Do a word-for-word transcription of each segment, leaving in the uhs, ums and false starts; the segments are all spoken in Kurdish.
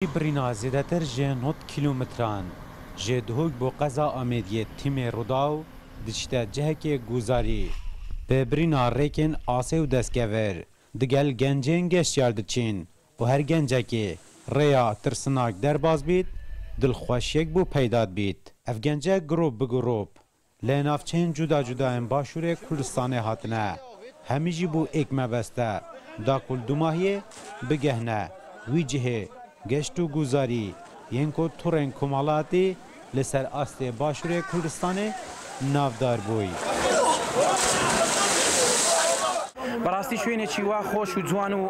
Birîna zêdetir ji nod kîlometran ji Duhok bo qeza Amêdiyê tîmê Rûdaw diçîte cihekê Guzarî. Bi birîna rêkên asê û destgevir digel gencên geştyar diçîn û her gencekê rêya tirsinak derbas bît, dilxweşiyek bo peyda dibît. Ev gence girop bi girop li navçeyên cuda cuda yên Başûrê Kurdistanê hatine. Hemî jî bû êk mebeste da ku li dumahiyê bigehne wî cihê geşt û guzarî yên ku torên komalatî li ser astê Başûrê Kurdistanê navdar bûy. بەڕاستی شوێنێکی وا خۆش و جوان و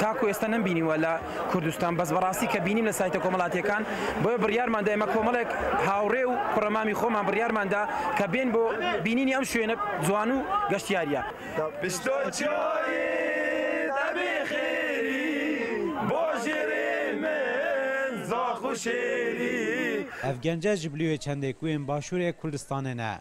تاکو ئێستا نەمبینیوە لە کوردستان، بەس بەڕاستی کە بینیم لە سایتە کۆمەڵاتیەکان، بۆیە بڕیارمان دا ئێمە کۆمەڵێک هاوڕێ و کوڕەمامی خۆمان بڕیارمان دا کە بێن بۆ بینینی ئەم شوێنە جوان و گەشتیاریە. Pişta çiyayê te bê xêrî, bajêrê min zax û şêrî. Ev gence ji bilî wê çendê ku yên Başûrê Kurdistanê ne.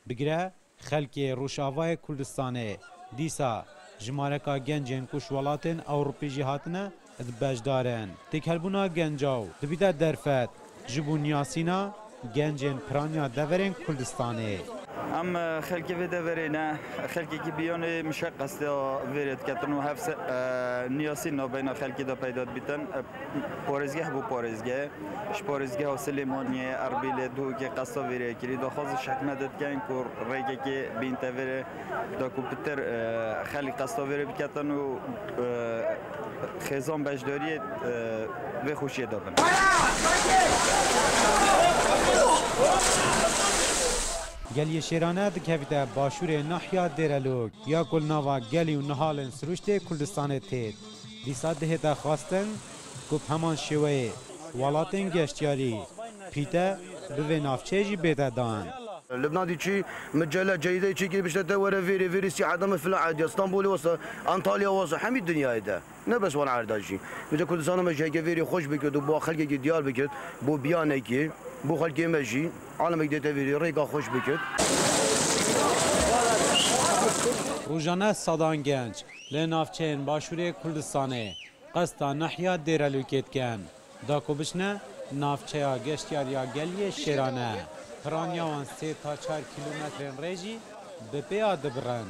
Bigire xelkê Rojavayê Kurdistanê dîsa jimareka gencên ku ji welatên Ewropî jî hatine di beşdar in. Têkhelbûna genca û dibîte derfet ji bo niyasîna gencên piraniya deverên Kurdistanê. Em, e, xelkê vê deverê ne, xelkekî biyonê mişeqestiya vêrê diketin û hevse, e, niyasîn navbeyna xelkê de peyda dibîtin. E, parêzgeh bû parêzgeh. Ji parêzgeha Silêmaniyê, Erbîlê, Duhokê qesta vêrê kirî. Daxwaz ji hikûmetê dikin ku rêkekê bînte vêrê da ku pitir, e, xelk qesta vêrê biketin û, e, xêzan beşdariyê, e, vê xweşiyê de bin. Geliyê Şêrane dikevîte başûrê nahiya Dêrelok ya ku li nava gelî û nihalên sirûştê Kurdistanê têt. Dîsa dihête xwestin ku bi heman şêweyê welatên geştyarî pîte bi vê navçeyê jî bête dan. Libnadî çî, mi cele ceydeyê çî kir, bişte te were vêrê, vêrê sî edeme filan ediya. Stenbolê wasa, Antalya wasa, hemî dinyayê de. Ne bes wan erda jî. Vêca Kurdistana me jî heke vêrê xweş bikit û bo xelkekî diyar bikit, bo biyanekî, bo xelkê me jî, alemek dête vêrê, rêka xweş bikit. Rojane sedan genc li navçeyên Başûrê Kurdistanê qesta nahiya Dêrelokê dikin, da ku biçine navçeya geştiyariya Geliyê Şêrane. Piraniya wan sê ta çar kîlometrên rê jî bi pêya dibirin.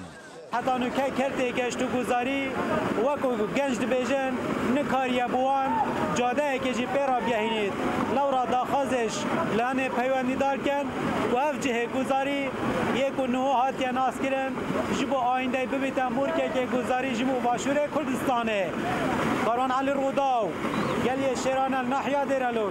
Heta nûke kertê geşt û guzarî, wek ku genc dibêjin, nikariye bi wan cadeyekê jî pê re bigehînît. Lewra daxwazê ji lanê peywendîdar kin ku ev cihê guzarî yê ku niho hatiye naskirin, ji bo ayîndeyê bibîte mûrkekê guzarî ji bo Başûrê Kurdistanê. Baran Elî Rûdaw, Geliyê Şêrane, nahiya Dêrelok.